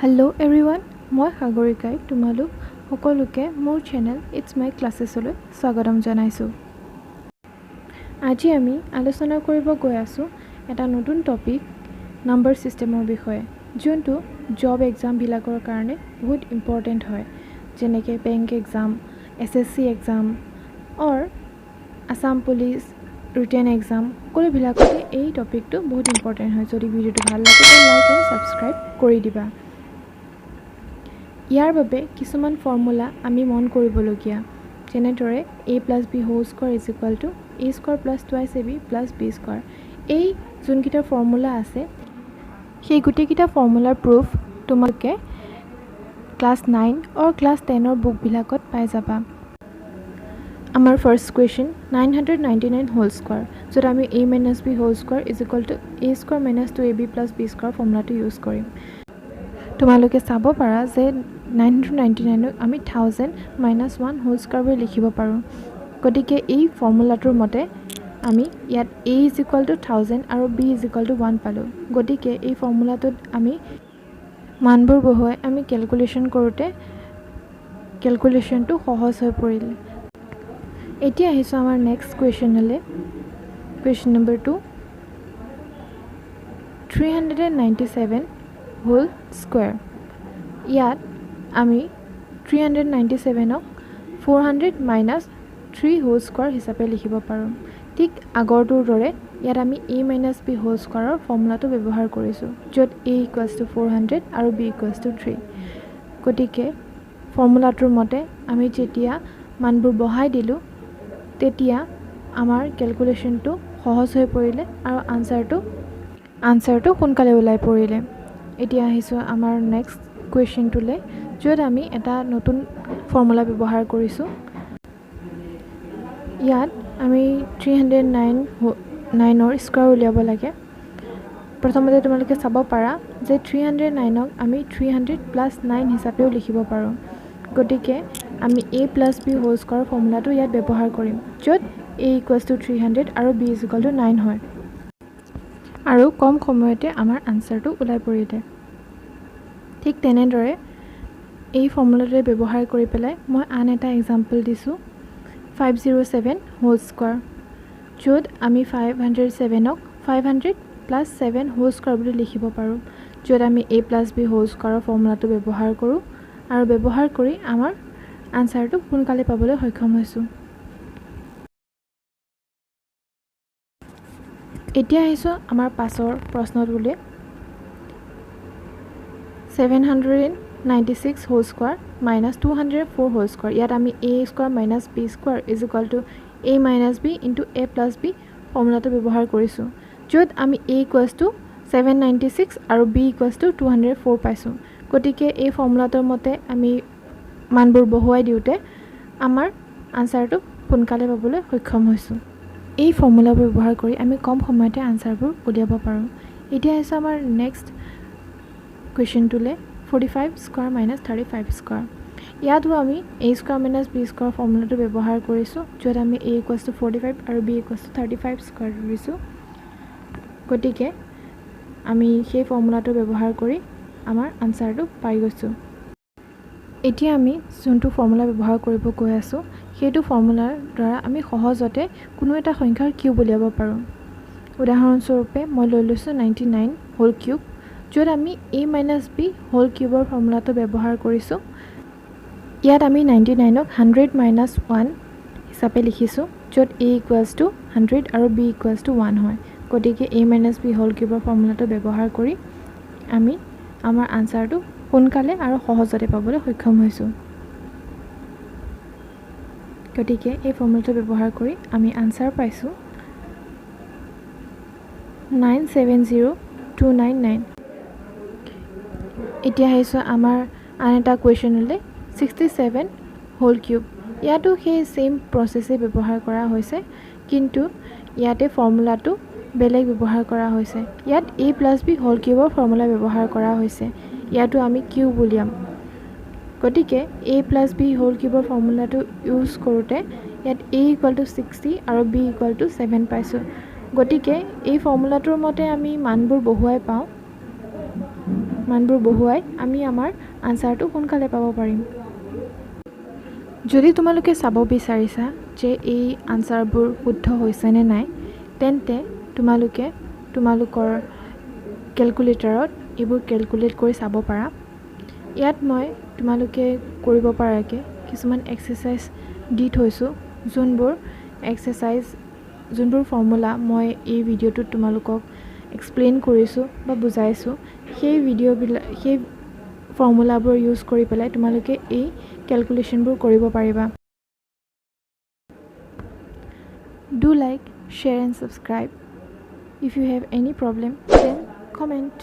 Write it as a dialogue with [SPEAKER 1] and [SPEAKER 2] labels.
[SPEAKER 1] Hello' everyone, মই সাগৰিকাই তোমালোক সকলোকে মোৰ চেনেল it's my ক্লাছেছলৈ স্বাগতম জনাইছোঁ। আজি আমি আলোচনা কৰিব গৈ আছোঁ এটা নতুন টপিক, নাম্বাৰ ছিষ্টেমৰ বিষয়ে, যোনটো জব এক্সামবিলাকৰ কাৰণে বহুত ইম্পৰ্টেণ্ট হয়, যেনেকৈ bank exam, SSC exam or Assam Police written exam, সকলোবিলাকতে এই টপিকটো বহুত ইম্পৰ্টেণ্ট হয়। যদি ভিডিঅ'টো ভাল লাগে, লাইক এণ্ড ছাবস্ক্ৰাইব কৰি দিবা। ইয়াৰ বাবে কিছুমান ফৰ্মুলা আমি মন কৰিবলগীয়া, যেনেদৰে a plus b whole square is equal to a square plus twice a b plus b square। এই যোনকেইটা ফৰ্মুলা আছে, সেই গোটেইকেইটা ফৰ্মুলাৰ প্ৰুফ তোমালোকে ক্লাছ 9 অৰ ক্লাছ 10ৰ বুকবিলাকত পাই যাবা। আমাৰ first question, 999 whole square, য'ত আমি a minus b whole square is equal to a square minus two a b plus b square ফৰ্মুলাটো use কৰিম। তোমালোকে চাব পাৰা যে 999ক আমি 1000 minus one whole square বুলি লিখিব পাৰোঁ। গতিকে এই ফৰ্মুলাটোৰ মতে আমি ইয়াত a is equal to 1000 আৰু b is equal to one পালোঁ। গতিকে এই ফৰ্মুলাটোত আমি মানবোৰ বহুৱাই আমি কেলকুলেশ্যন কৰোঁতে কেলকুলেশ্যনটো সহজ হৈ পৰিল। এতিয়া আহিছোঁ আমাৰ next কুৱেশ্যনলৈ। Question number 2, 397 whole square। ইয়াত আমি 397ক 400 minus three whole square হিচাপে লিখিব পাৰোঁ। ঠিক আগৰটোৰ দৰে ইয়াত আমি এ মাইনাছ বি হোল স্কুৱাৰৰ ফৰ্মুলাটো ব্যৱহাৰ কৰিছোঁ, য'ত a equals to 400 আৰু বি ইকুৱেলছ টু থ্ৰী। গতিকে ফৰ্মুলাটোৰ মতে আমি যেতিয়া মানবোৰ বহাই দিলোঁ, তেতিয়া আমাৰ কেলকুলেশ্যনটো সহজ হৈ পৰিলে আৰু আনচাৰটো সোনকালে ওলাই পৰিলে। এতিয়া আহিছোঁ আমাৰ নেক্সট কুৱেশ্যনটোলৈ, য'ত আমি এটা নতুন ফৰ্মুলা ব্যৱহাৰ কৰিছোঁ। ইয়াত আমি 309 নাইনৰ স্কুৱাৰ উলিয়াব লাগে। প্ৰথমতে তোমালোকে চাব পাৰা যে 309ক আমি 300 প্লাছ নাইন হিচাপেও লিখিব পাৰোঁ। গতিকে আমি a plus b whole square ফৰ্মুলাটো ইয়াত ব্যৱহাৰ কৰিম, য'ত a equals to 300 আৰু b is equal to nine হয় আৰু কম সময়তে আমাৰ আনচাৰটো ওলাই পৰিলে। ঠিক তেনেদৰে এই ফৰ্মুলাটোৱে ব্যৱহাৰ কৰি পেলাই মই আন এটা এক্সাম্পল দিছোঁ, 507 whole square, য'ত আমি 507ক 500 plus seven whole square বুলি লিখিব পাৰোঁ, য'ত আমি এ প্লাছ বি হোল স্কুৱাৰৰ ফৰ্মুলাটো ব্যৱহাৰ কৰোঁ আৰু ব্যৱহাৰ কৰি আমাৰ আনচাৰটো সোনকালে পাবলৈ সক্ষম হৈছোঁ। এতিয়া আহিছোঁ আমাৰ পাছৰ প্ৰশ্নটোলৈ, 796 whole square minus 204 whole square। ইয়াত আমি a square minus b square is equal to a minus b into a plus b ফৰ্মুলাটো ব্যৱহাৰ কৰিছোঁ, য'ত আমি a equals to 796 আৰু b equals to 204 পাইছোঁ। গতিকে এই ফৰ্মুলাটোৰ মতে আমি মানবোৰ বহুৱাই দিওঁতে আমাৰ আনচাৰটো সোনকালে পাবলৈ সক্ষম হৈছোঁ। এই ফৰ্মুলাবোৰ ব্যৱহাৰ কৰি আমি কম সময়তে আনচাৰবোৰ উলিয়াব পাৰোঁ। এতিয়া আহিছোঁ আমাৰ নেক্সট কুৱেশ্যনটোলৈ, 45 square minus 35 square। ইয়াতো আমি a square minus b square ফৰ্মুলাটো ব্যৱহাৰ কৰিছোঁ, য'ত আমি a equals to 45 আৰু b equals to 35 square ধৰিছোঁ। গতিকে আমি সেই ফৰ্মুলাটো ব্যৱহাৰ কৰি আমাৰ আনচাৰটো পাই গৈছোঁ। এতিয়া আমি যোনটো ফৰ্মুলা ব্যৱহাৰ কৰিব গৈ আছোঁ, সেইটো ফৰ্মুলাৰ দ্বাৰা আমি সহজতে কোনো এটা সংখ্যাৰ কিউব উলিয়াব পাৰোঁ। উদাহৰণস্বৰূপে মই লৈ লৈছোঁ 99 হোল কিউব, য'ত আমি এ মাইনাছ বি হোল কিউবৰ ফৰ্মুলাটো ব্যৱহাৰ কৰিছোঁ। ইয়াত আমি 99ক 100 মাইনাছ ওৱান হিচাপে লিখিছোঁ, য'ত এ ইকুৱেলছ টু 100 আৰু বি ইকুৱেলছ টু ওৱান হয়। গতিকে এ মাইনাছ বি হোল কিউবৰ ফৰ্মুলাটো ব্যৱহাৰ কৰি আমি আমাৰ আনচাৰটো সোনকালে আৰু সহজতে পাবলৈ সক্ষম হৈছোঁ। গতিকে এই ফৰ্মুলাটো ব্যৱহাৰ কৰি আমি আনচাৰ পাইছোঁ 970299। এতিয়া আহিছোঁ আমাৰ আন এটা কুৱেশ্যনলৈ, 67 হোল কিউব। ইয়াতো সেই ছেইম প্ৰচেছেই ব্যৱহাৰ কৰা হৈছে, কিন্তু ইয়াতে ফৰ্মুলাটো বেলেগ ব্যৱহাৰ কৰা হৈছে। ইয়াত A plus B whole কিউবৰ formula ব্যৱহাৰ কৰা হৈছে। ইয়াতো আমি কিউব উলিয়াম। গতিকে A plus B whole কিউবৰ ফৰ্মুলাটো use কৰোঁতে ইয়াত এ ইকুৱেল টু 60 আৰু বি ইকুৱেল টু ছেভেন পাইছোঁ। গতিকে এই ফৰ্মুলাটোৰ মতে আমি মানবোৰ বহুৱাই পাওঁ মানবোৰ বহুৱাই আমি আমাৰ আনচাৰটো সোনকালে পাব পাৰিম। যদি তোমালোকে চাব বিচাৰিছা যে এই আনচাৰবোৰ শুদ্ধ হৈছেনে নাই, তেন্তে তোমালোকে তোমালোকৰ কেলকুলেটাৰত এইবোৰ কেলকুলেট কৰি চাব পাৰা। ইয়াত মই তোমালোকে কৰিব পৰাকৈ কিছুমান এক্সাৰচাইজ দি থৈছোঁ, যোনবোৰ এক্সাৰচাইজ, যোনবোৰ ফৰ্মুলা মই এই ভিডিঅ'টোত তোমালোকক এক্সপ্লেইন কৰিছোঁ বা বুজাইছোঁ, সেই ভিডিঅ'বিলাক, সেই ফৰ্মুলাবোৰ ইউজ কৰি পেলাই তোমালোকে এই কেলকুলেশ্যনবোৰ কৰিব পাৰিবা। Do like, share and subscribe. If you have any problem, then comment.